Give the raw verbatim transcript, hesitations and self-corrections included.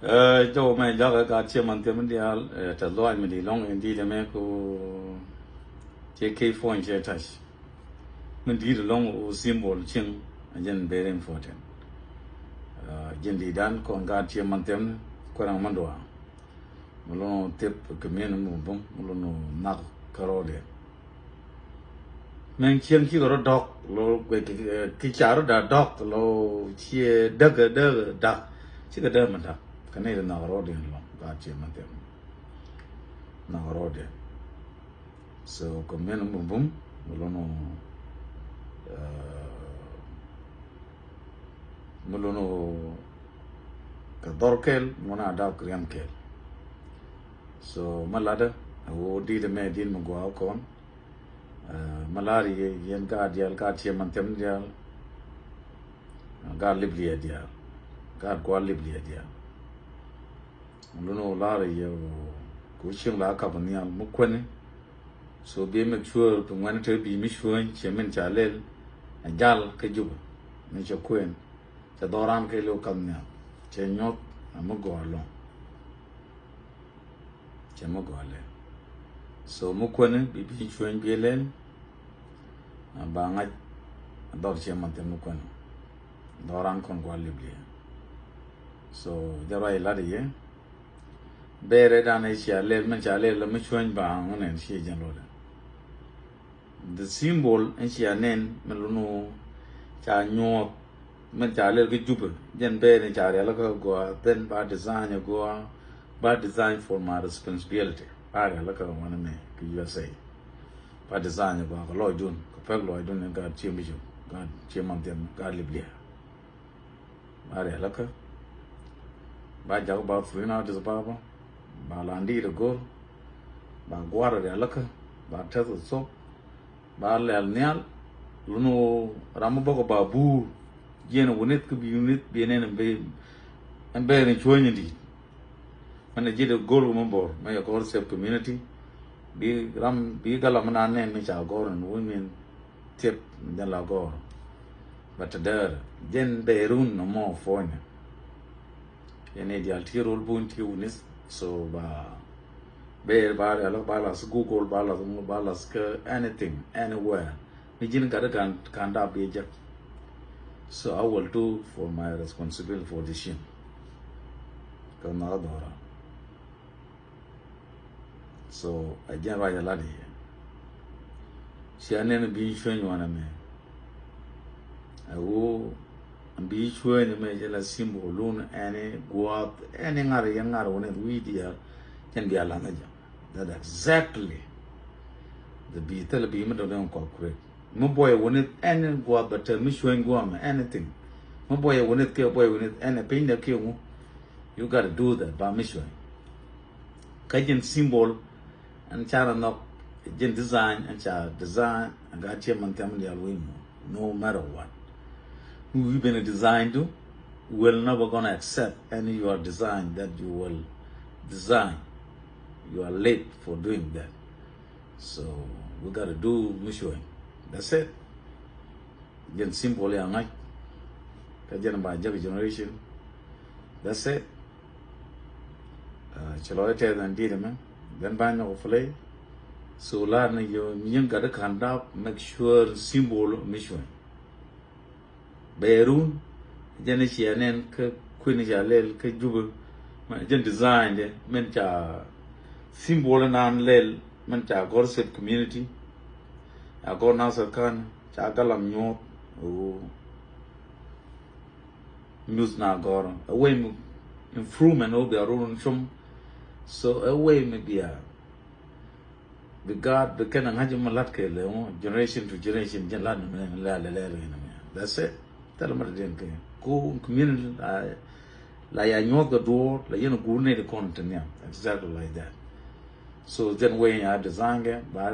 Ɛ, jɔw mɛ jakä ka ciɛ man thiem diaal, ɛ, tɛ luac mi di lɔŋ in di dɛ mɛ ku ciɛ key point ciɛ touch. Min di dɛ lɔŋ u symbol cieŋ, a jɛn very important. Ɛ, jɛn di dan kɔn ka ciɛ man thiem ni kuɛrɛŋ man dua. Mi lɔŋ thip kɛ min mi bum, mi lɔŋ nak kärɔ dɛ. Mɛn cieŋ cikɛ rɔ dɔk, lo, ki, ki, ki ca rɔ da dɔk, lo, ciɛ däk, däk, dak. Cikɛ däk mi dak. Kɛ ni nak rɔ dɛ lɔŋ, ka ciɛ man thiem. Nak rɔ dɛ. So, kɛ min mi bum, mi lɔŋ, ɛ, mi lɔŋ kɛ dhɔr kɛl, mi lɔŋ a dap kɛ riam kɛl. So, mi latdä, a wä dit mɛ dit mi gua kɔn. Ɛ, mi lar yɛ, yɛn ka dial, ka ciɛ man thiem dial. Ka lip liɛ dial. Ka gua lip liɛ dial. Lun wä lar yɛ, ku cieŋ la kap nial mi kuɛni. So, bi make sure bi ŋuɛni te bi mi cuäny, ciɛ min ca lɛl. A jal kä Juba. Mi cɛ kuɛn. Cɛ dhɔran kɛ liw kap nial. Cɛ nyuɔth, a mi gɔaa lɔŋ. Cɛ mi gɔaa lɛl. So, mi kuɛni bi bi cuäny bi lɛl. A ba ŋa̱c a dhɔr ciɛ man thiem mi kuɛni. Dhɔran kɔn gua lip liɛ. So, jɛ ruac lat yɛ. Bɛɛrɛ dan ɛ cia lɛl, min ca lɛl la mi cuäny ba ŋun ɛn cie jɛn lodɛ. The symbol in cia nɛn, min lunu ca nyuɔth, min ca lɛl kä Jubɛ, jɛn bɛɛrɛ ca rial kä gua, then ba design a gua, ba design for my responsibility. Ba rial kä wan mɛ kä U S A. Ba design a gua, kä lɔcdun, kä pek lɔcdun in ka cie mi cu, ka cie man thiem, ka lip liɛ. Ba rialikä. Ba jak ba thuin Addis Ababa. Ba la ndi̱i̱t a go̱r. Ba gua̱r rialikä. Ba tɛth a thok. Ba lɛl nhial. Lun wä ram mi bäkɛ ba buur. Jiɛn a wä nith kä bi nith bi nɛn ɛn bɛ, ɛn bɛ rin cuäny in di̱i̱t. Mɛn a ji̱ dee go̱r wä mi bor mɛ yɛ gɔr sep community. Bi ram bi galam mi na nɛn mi ca gɔr in wä min thiep jɛn la gɔr. But te däär jɛn bɛɛrun nɔmɔ puɔ̱nyɛ. Yɛn i̱ diaal ti rol bun ti wä nith. So ba bɛɛr ba rialikä ba lath Google ba lath ŋu ba lath kä anything, anywhere. Mi ji̱n gat i̱ ka̱n, ka̱n dap bi jek. So I will do for my responsibility for the shin. Kä na dhɔra. So, a jɛn ruac a lat i̱ cia nɛn bi cuäny wanɛ mɛ. A ɣöö bi cuäny mɛ jɛ la symbol lun ɛn i̱ gua̱a̱th ɛn i̱ ŋa̱r yɛn ŋa̱r wä ni wi̱i̱ diaal. Jɛn bia la̱th a jɛ. That exactly. The bi thil bi mi dɔ̱ŋ dɛŋ kɔk kuret. Mi buɔyɛ wä ni ɛn i̱ gua̱a̱th bɛ te mi cuäny gua̱a̱mɛ, anything. Mi buɔyɛ wä ni kiɛ buɔyɛ wä ni ɛn i̱ piny dɛ kiɛ ŋu. You gotta do that ba mi cuäny. Kä jɛn symbol ɛn ca rɔ nhɔk, jɛn design ɛn ca design ɛn gaa tiɛ man thɛm diaal wec mɔ, no matter what. Mi wi̱i̱ ben a design du will never gonna accept any your design that you will design. You are late for doing that. So we gotta do mi cuäny. That's it. Jɛn symbol ya ŋa̱c. Kä jɛn ba jäk generation. That's it. Cɛ lɔ tɛth ɛn diet mɛ. Then ba nyɔk play. So la ni yo mi yɛn gat kan dap make sure symbol mi cuäny. Bɛɛrun jɛn cia nɛn kä kui̱n ca lɛl kä Jubɛ. Jɛn design dɛ min ca symbol nan lɛl min ca gɔr sep community. A gɔr Nasir Khan ca galam nyuɔth. News na gɔr a way mi improvement o bia rurun cum. So a way mi bia bi gaat bi kɛn a ŋa̱c mi lat kɛ lɛ ŋu generation to generation jɛn lat ni mi lɛ lɛ lɛ lɛ ni mi. That's it. Thil mi ri diɛn kɛ ku community la ya nyuɔth kɛ duɔr la yɛn a guur ni di kɔn ti niam exactly like that. So then way ya design kɛ ba